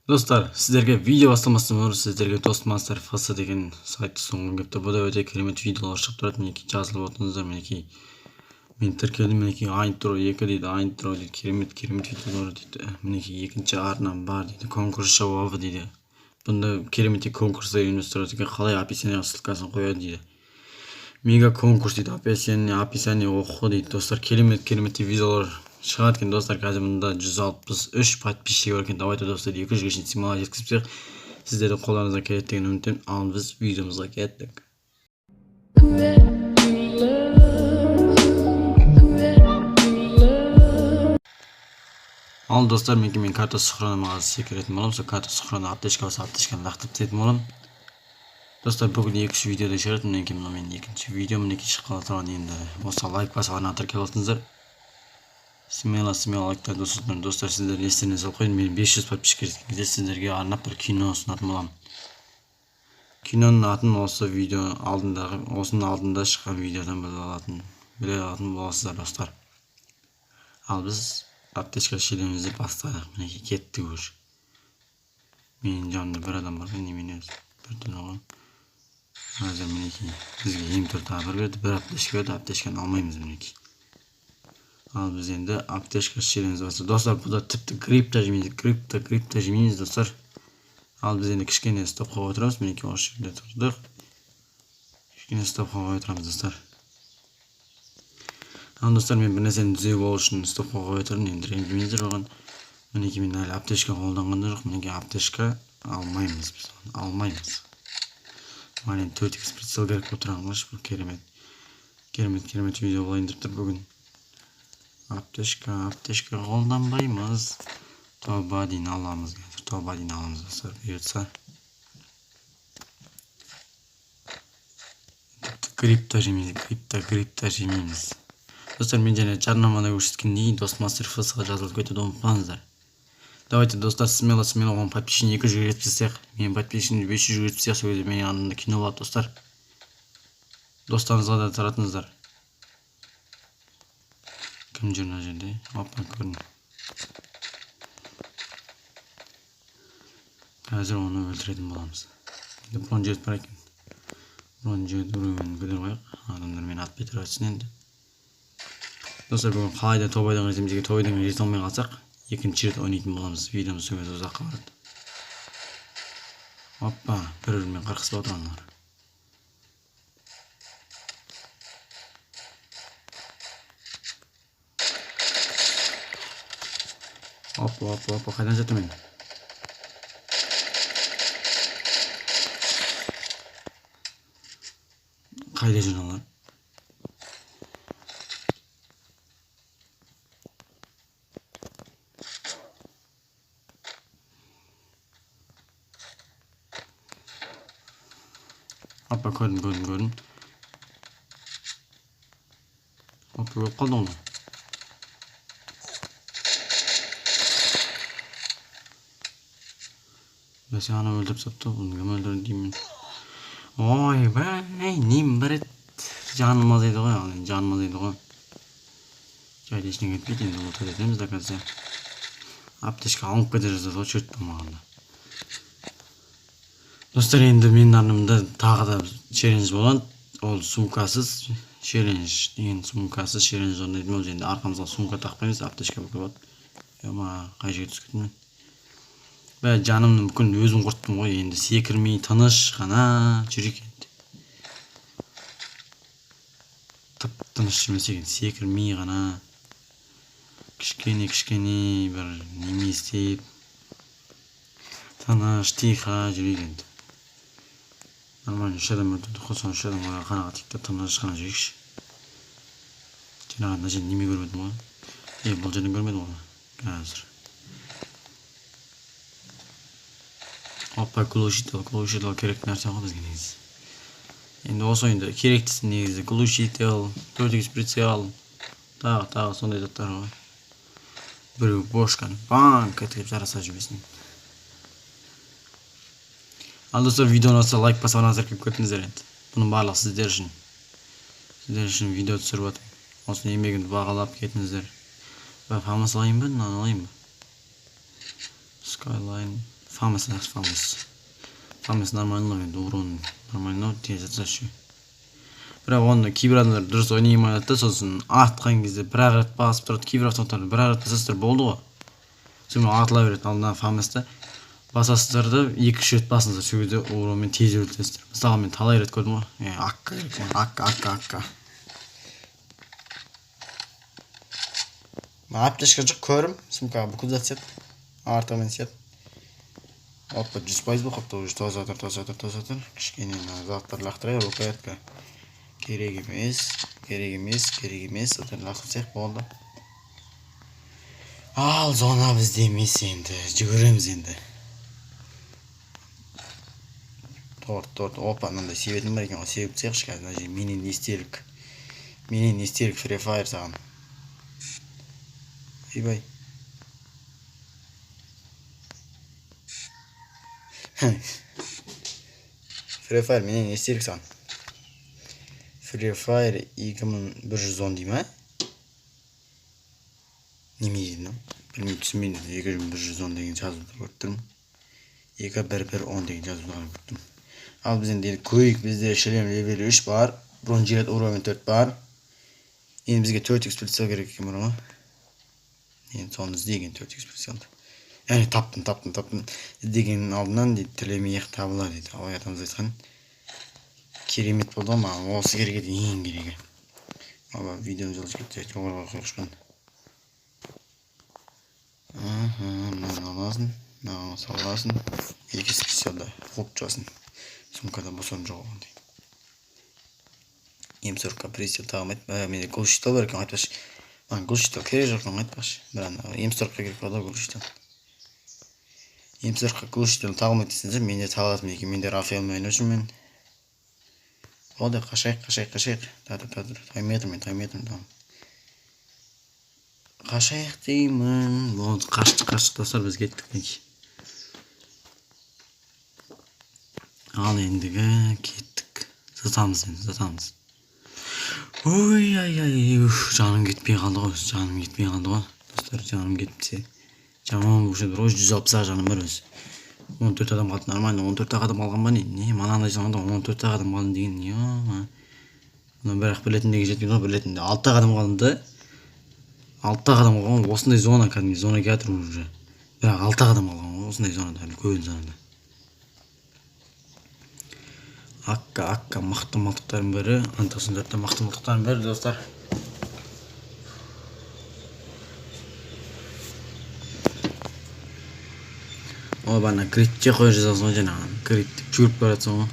Достар, сіздерге видео бастамастан бұрын сіздерге Достмастер ФС деген сайтты ұсынғым келіп тұр. Бұда өте керемет видеолар шығып тұрады. Мінекей, жазылып отырыңыздар. Мінекей, мен тіркелдім. Мінекей, Айнтро 2 дейді, Айнтро дейді, керемет керемет видеолар дейді. Мінекей, екінші арнам бар дейді, конкурс жауабы дейді. Бұнда керемет конкурстар ұйымдастырады екен, қалай описание ссылкасын қояды дейді. Мега конкурс дейді, описание оқы дейді. Достар, керемет керемет видеолар шығады екен, достар. Қазір мұнда 163 подписчик бар екен. Давайте, достар, 200-ге шейін смело жеткізіп тастайық. Сіздердің қолдарыңыздан келеді деген үміттемін. Ал біз видеомызға кеттік. Ал, достар, мінекей, мен карта сохраныма қазір секіретін боламын. Сол карта сохраны аптечка болса, аптечканы лақтырып тастайтын боламын. Достар, бүгін екі үш видеода шығады. Мінекей, мынау менің екінші видео, мінекей, шыққалы тұрған. Енді осы лайк басып, арнаға тіркеліп алсаңыздар, смело смело лайктарды басып. Достар, сіздер естеріңізге салып қояйын, мен 500 подписчикке жеткен кезде сіздерге арнап бір кино ұсынатын боламын. Киноның атын осы видео алдындағы, осының алдында шыққан видеодан біле алатын боласыздар, достар. Ал біз аптечка шелемізді бастадық. Мінекей, кеттік. Уже менің жанымда бір адам бар ғой, немене өзі біртүрлі ғой. Қазір, мінекей, бізге М4 тағы бір берді, бір аптечка берді. Аптечканы алмаймыз, мінекей. Ал біз енді аптечка шелемізді бастадық. Достар, бұда тіпті грипп та жемейміз, грипп та жемейміз, достар. Ал біз енді кішкене стопқа қоя тұрамыз. Мінекей, осы жерде тұрдық, кішкене стопқа қоя тұрамыз, достар. Ал, достар, мен бір нәрсені түзеп алу үшін стопқа қоя тұрдым, енді ренжімеңіздер оған. Мінекей, мен әлі аптечка қолданған да жоқпын. Мінекей, аптечка алмаймыз, біз оны алмаймыз. Маған енді 4 икс прицел керек болып тұрған ғой. Бұл керемет керемет керемет видео болайын деп тұр бүгін. Аптечка қолданбаймыз, тоба дейін аламыз қазір, тоба дейін аламыз, достар, бұйыртса. Тіпті грипп та жемейміз, грипп та жемейміз. Достар, мен және жарнамада көрсеткендей, Достмастер ФС-ға жазылып кетуді ұмытпаңыздар. Давайте, достар, смело смело оның подписчигін 200-ге жеткізіп тастайық, менің подписчигімді 500-ге жеткізіп тастайық. Сол кезде менің алдымда кино болады, достар. Достарыңызға да таратыңыздар. Кім жүр мына жерде? Опа, көрдім. Қазір оны өлтіретін боламыз. Енді бронежилет бар екен, бронежилет біреуін көтеріп қояйық, адамдар мені атпай тұра жатсын. Енді, достар, бүгін қалай да топ айдынға жетеміз. Егер топ айдынға жете алмай қалсақ, екінші рет ойнайтын боламыз. Видеомыз сол кезде ұзаққа барады. Опа, бір бірімен қырқысып отыр аналар. Опа, опа, опа, қайдан жатыр мен? Қайда жүр аналар? Опа, көрдім, көрдім, көрдім. Опа, өліп қалды ғой. Бәсе, ана өлтіріп тастапты. Бұны кім өлтірді деймін. Ойбай, нем бар еді, жаным азайды ғой. Ал енді жаным азайды ғой. Жайды, ештеңе етпейді, енді лутать етеміз до конца. Аптечка алынып кете жаздады ғой, черт болмағанда. Достар, енді менің арнамда тағы да челлендж болады. Ол сумкасыз челлендж деген, сумкасыз челлендж орындайтын боламыз. Енді арқамызға сумка тақпаймыз, аптечка бүкіл болады. Ема, қай жерге түсіп кеттім мен? Бә, жанымның бүкіл өзім құрттым ғой. Енді секірмей, тыныш қана жүрейік. Енді тып тыныш жүрмесек, енді секірмей ғана, кішкене кішкене бір неме істеп, тыныш, тихо жүрейік. Енді нормально үш адам өлтірдік қой, соны үш адамға қанағат етейік та, тыныш қана жүрейікші. Жаңағы мына жерде неме көрмедім ғой, е, бұл жерден көрмедім ғой. Қазір, опа, глушитель. Глушитель керек нәрсе ғой бізге негізі. Енді осы ойында керектісі негізі глушитель, 4 икс прицел, тағы тағы сондай заттар ғой. Біреу бошканы банк еткізіп жара жүрмесін. Ал, достар, видео ұнаса, лайк басып, арнаға тіркеліп кетіңіздер. Енді бұның барлығы сіздер үшін, сіздер үшін видео түсіріп жатырмын. Осы еңбегімді бағалап кетіңіздер. Фамас алайын ба, мынаны алайын ба? Skyline. Фамас алайықшы, Фамас. Фамас нормально енді, урон нормально, тез атса ше. Бірақ оны кейбір адамдар дұрыс ойнай алмай жатады да, сосын атқан кезде бір-ақ рет басып тұрады. Кейбір автоматтарды бір-ақ рет басасыздар болды ғой. Сонымен атыла береді. Ал мына Фамасты басасыздар да 2-3 рет басыңыздар, сол кезде уронмен тез өлтіресіздер. Мысалға мен талай рет көрдім ғой. Акка керек маған, акка, акка, акка. Мына аптечка жоқ, көрім, сумкаға бүкіл зат сияды, артығымен сияды. Опа, 100% болып қалыпты уже, таза тұр, таза тұр, таза тұр. Кішкене мына заттар лақтырайық, рукоятка. Керек емес, керек емес, керек емес. Заттарды лақтырсақ болды. Ал зона бізде емес енді, жүгіреміз енді. Торт, торт, опа, мынандай себетім бар екен ғой, себіп тастайықшы қазір. Мына жерде менен естелік. Менен естелік Free Fire саған. Ойбай. Free Fire менен естелік саған. Free Fire 2110 дей ма? Неме дейді мынау? Білмеймін, түсінбеймін. 2110 деген жазуды көріп тұрмын. 2 1 1 10 деген жазуды ғана көріп тұрмын. Ал біз енді көрейік, бізде шлем левел 3 бар, бронежилет уровень 4 бар. Енді бізге 4 икс прицел керек екен бар ма? Енді соны іздеген 4 икс прицелді. Яғни таптым, таптым, таптым. Іздегеннің алдынан дейді, тілемей-ақ табылар дейді. Абай атамыз айтқан. Керемет болды ғой маған, осы керек еді, ең керегі. Аба, видеоны жылжып кетті, жоғарыға қойғышпын. Аха, мынаны аласың, мынаны саласың. Екі специалда қуып тұрасың. Сумкада бос орын жоқ оған дейін. М40 прицел тағылмайды. Менде глушитель бар екен, айтпақшы. Маған глушитель керек жоқ екен, айтпақшы. Бір ана М40-қа керек болады ғой глушитель. М40-қа глушитель тағылмайды десеңіздер, менде тағылатын екен. Менде Рафаэлмен ойнап жүрмін. Болды, қашайық, қашайық, қашайық. Та, та, та, таймай жатырмын, таймай жатырмын. Қашайық деймін. Болды, қаштық, қаштық, достар, біз кеттік мінекей. Ал ендігі кеттік. Жатамыз енді, жатамыз. Ой, ай, ай, уф, жаным кетпей қалды ғой, жаным кетпей қалды ғой. Достар, жаным кетсе жаман болушы еді ғой, 160 ақ жаным бар өзі. 14 адам қалды, нормально, 14 ақ адам қалған ба не? Не, мынандай заманда 14 ақ адам қалды деген не? Мына бірақ білетіндегі жетпейді ғой, білетінде 6 ақ адам қалды. 6 ақ адам қалған, осындай зона, кәдімгі зона келе жатыр уже. Бірақ 6 ақ адам қалған ғой, осындай зонада, үлкен зонада. Акка, акка, мықты мылтықтардың бірі, Ан-94 мықты мылтықтардың бірі, достар. Ой, ана критте қоя жазасың ғой, жаңағы крит деп жүгіріп бара жатсың ғой.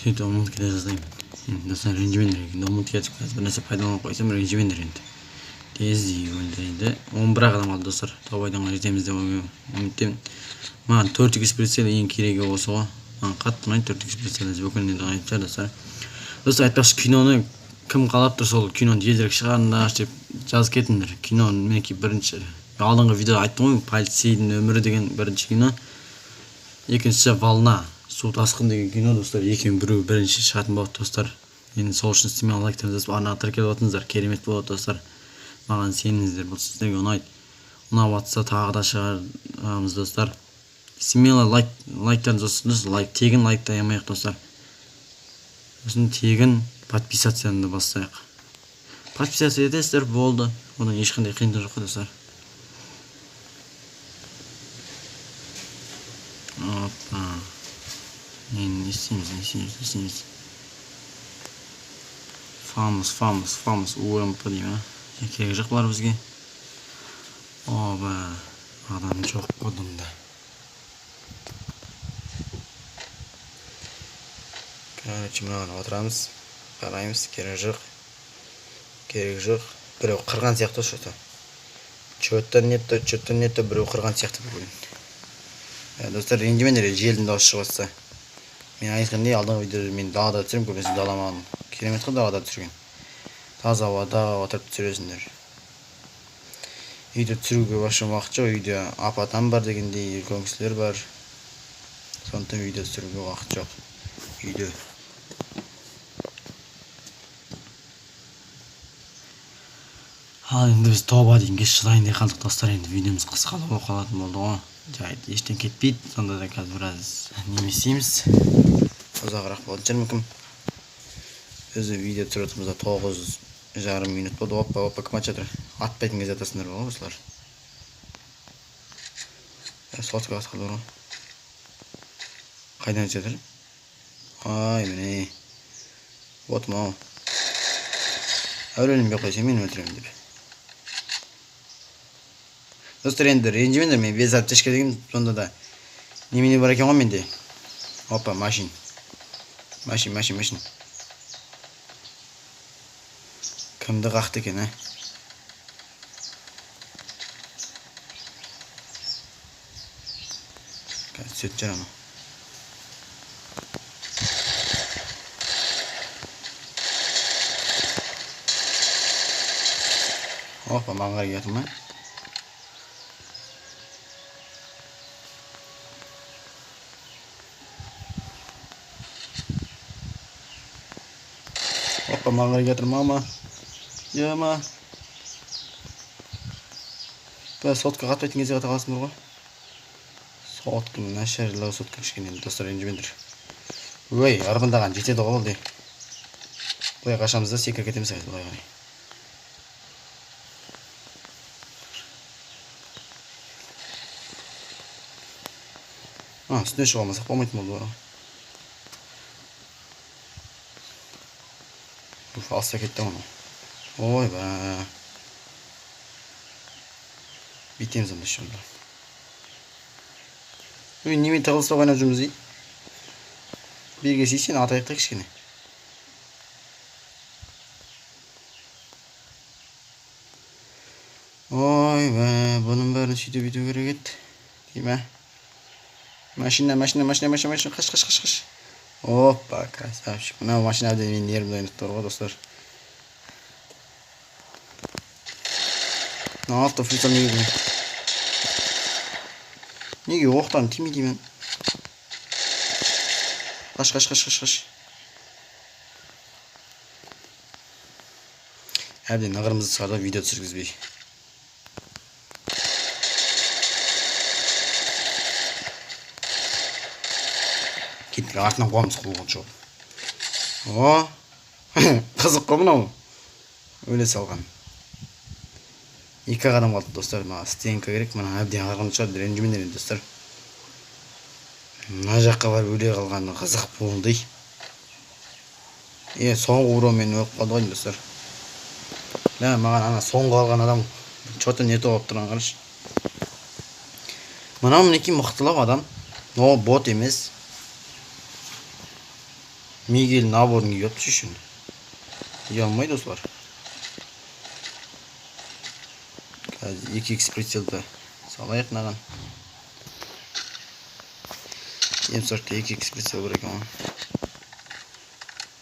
Сөйтіп ұмытып кете жаздаймын. Енді достар, ренжімеңдер, енді ұмытып кетіп қазір бір нәрсе пайдаланып қойсам, ренжімеңдер енді. Тез өлтіреді. 11 ақ адам қалды, достар. Топ айданға жетеміз деп үміттемін. Маған 4 икс прицел ең керегі осы ғой. Маған қатты ұнайды 4 икс прицел, бүкіл енді ұнайтын шығар, достар. Достар, айтпақшы, киноны кім қалап тұр, сол киноны тезірек шығарыңдаршы деп жазып кетіңдер. Киноны мінекей бірінші алдыңғы видеода айттым ғой, полицейдің өмірі деген бірінші кино. Екіншісі Волна, су тасқын деген кино, достар. Екеуінің біреуі бірінші шығатын болады, достар. Енді сол үшін сіздер лайктарыңызды басып арнаға тіркеліп отырыңыздар, керемет болады, достар. Маған сеніңіздер, бұл сіздерге ұнайды. Ұнап жатса тағы да шығарамыз, достар. Смело лайктарыңызды басыңыз, лайк, тегін лайкты аямайық, достар. Сосын тегін подписацияны да бассайық. Подписаться етесіздер, болды. Одан ешқандай қиындық жоқ қой, достар. Опа. Енді не істейміз, не істейміз, не істейміз? Фамус, фамус, фамус, УМП дей ма? Керек жоқ бұлар бізге. Оба, адам жоқ қой бұнда. Короче, мынаған отырамыз, қараймыз, керек жоқ. Керек жоқ. Біреу қырған сияқты что-то. Чё-то не то, чё-то не то, біреу қырған сияқты бүгін. Достар, ренжімеңдер, желдің дауысы шығып жатса. Мен айтқандай, алдыңғы видеода мен далада түсіремін, көбінесе дала маған керемет қой далада түсірген. Таза ауада отырып түсіресіңдер. Үйде түсіруге вообще уақыт жоқ, үйде апа-атам бар дегендей, үлкен кісілер бар. Сондықтан үйде түсіруге уақыт жоқ. Үйде. Ал енді біз тоба дейін кеш шығайын деп қалдық, достар. Енді видеомыз қысқалау болып қалатын болды ғой. Жарайды, ештеңе кетпейді. Сонда да қазір біраз неме істейміз. Ұзағырақ болатын шығар мүмкін. Өзі видео түсіріп отырмыз да 9,5 минут болды. Опа, опа, кім атып жатыр? Атпайтын кезде атасыңдар ғой осылар. Сотка басқа қалды ғой. Қайдан атып жатыр? Ай, міне. Вот мынау. Әуреленбей қойсаң мен өлтіремін деп. Достар, енді ренжімеңдер, мен без аптечка деген, сонда да немене бар екен ғой менде. Опа, машин. Машин, машин, машин. Кімді қақты екен, ә? Қазір түсетін шығар анау. Опа, маған қарай келатыр ма? Опа, маған қарай келатыр, мама. Ема. Бә, сотка қатпайтын кезде қата қаласыңдар ғой. Сотка нашарлау сотка кішкене енді, достар, ренжімеңдер. Ой, арбындаған жетеді ғой ол де. Былай қашамыз да секіріп кетеміз қазір былай қарай. А, үстіне шыға алмасақ болмайтын болды ғой. Уф, алыста кетті анау. Ойбай. Бүйтеміз онда шынында. Ой, немен тығылыспай ойнап жүрміз дейді. Берге сен атайық та кішкене. Ойбай, бұның бәрін сөйтіп бүйту керек еді. Дей ме? Машина, машина, машина, машина, машина, қаш, қаш, қаш, қаш. Опа, красавчик. Мынау машина әбден менің нервімді ойнатып тұр ғой, достар. Мынау автофрицел неге бұны? Неге оқтан тимейді мен? Қаш, қаш, қаш, қаш, қаш. Әбден ығырымызды шығарды видео түсіргізбей. Кеттік, артынан қуамыз қуған жоқ. О, қызық қой мынау. Өле салған. Екі ақ адам қалды, достар. Маған стенка керек. Мына әбден ағырғын шығады, ренжімеңдер енді, достар. Мына жаққа барып өле қалғаны қызық болды. Е, соңғы уронмен өліп қалды ғой, достар. Мә, маған ана соңғы қалған адам чё-то не то болып тұрған қарашы. Мынау мінекей мықтылау адам. Но бот емес. Мигель наборын киіп алыпты шешін. Ұялмайды осылар. Қазір екі икс прицелді салайық мынаған. М сорокта екі икс прицел бар екен ғой.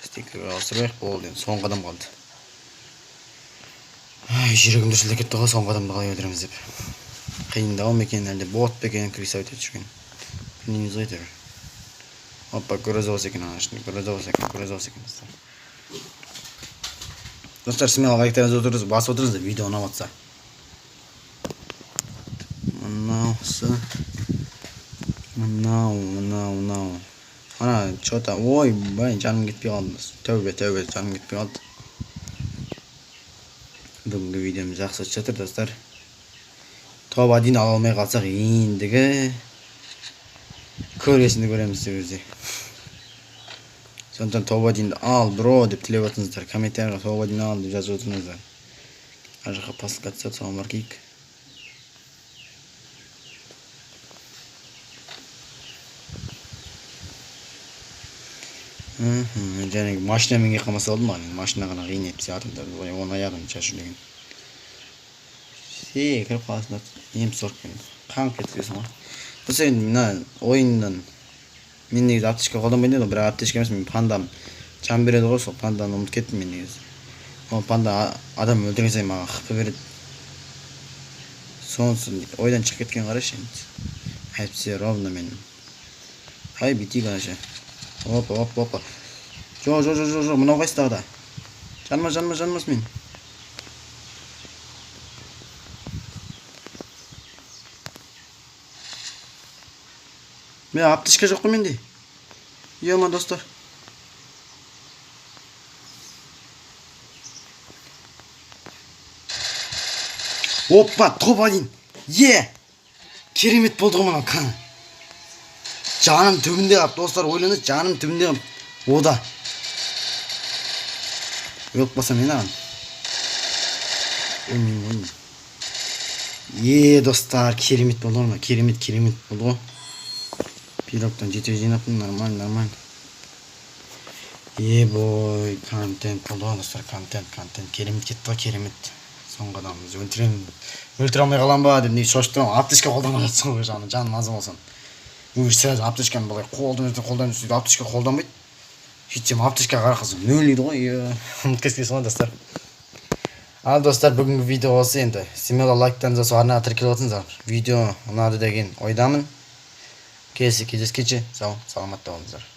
Стикерге ауыстырайық, болды енді, соңғы адам қалды. Ай, жүрегім дүрсілдеп кетті ғой, соңғы адамды қалай өлтіреміз деп. Қиындау ма екен, әлде бот па екен, крисовать етіп жүрген. Білмейміз ғой әйтеуір. Опа, гроза болса екен ана ішінде, гроза болса екен, гроза болса екен, достар. Достар, смело лайктарыңызды отырыңыз, басып отырыңыздар, видео ұнап жатса. Мынаусы. Мынау, мынау, мынау. Ана, чё-то, ой, бай, жаным кетпей қалды. Тәубе, тәубе, жаным кетпей қалды. Бүгінгі видеомыз жақсы өтіп жатыр, достар. Топ 1 ала алмай қалсақ, ендігі көресінді көреміз деп өзі. Сондықтан топ 1-ді ал, бро деп тілеп отырыңыздар. Комментарийға топ 1 ал деп жазып отырыңыздар. Ар жаққа посылка түседі, соған барып кейік. Және машинамен келіп қалмаса болды маған. Машина ғана қиын әйтпесе адамдарды ой, оның аяғын шашу деген. Секіріп қаласың да, ем сорып келді. Қаңғып кеткенсің ғой. Достар, енді мына ойыннан мен негізі аптечка қолданбайтын едім, бірақ аптечка емес, мен пандам жан береді ғой, сол панданы ұмытып кеттім мен негізі. Ол панда адам өлтірген сайын маған хп береді. Сонысы ойдан шығып кеткен қарашы енді. Әйтпесе ровно мен. Ай, бүйтейік анаша. Опа, опа, опа. Жоқ, жоқ, жоқ, жоқ, жоқ, мынау қайсы тағы да? Жанма, жанма, жанмас мен. Мен аптечка жоқ қой менде. Ема, достар. Опа, топ 1. Е! Керемет болды ғой мынау кәні. Жаным түбінде қалып, достар, ойлаңызшы, жаным түбінде қалып. Ода. Өліп қалсам мен аған. Өлмеймін ғой. Е, достар, керемет болды ғой мынау, керемет, керемет болды ғой. Пироктан жетеу жинаппын, нормально, нормально. Е бой, контент болды ғой, достар, контент, контент, керемет кетті ғой, керемет. Соңғы адамымызды өлтіремін, өлтіре алмай қалам ба деп не шошып тұрамын, аптечка қолданып жатсың ғой, жаным, жаным аза болсын. Уже сразу аптечканы былай қолдан қолдан сөйтіп аптечка қолданбайды. Сөйтсем, аптечкаға қарасам, нөл дейді ғой, е, ұмытып кеткенсің ғой, достар. Ал, достар, бүгінгі видео осы енді. Смело лайктан жасап, арнаға тіркеліп отырыңыздар. Видео ұнады деген ойдамын. Келесі кездескенше сау саламатта болыңыздар.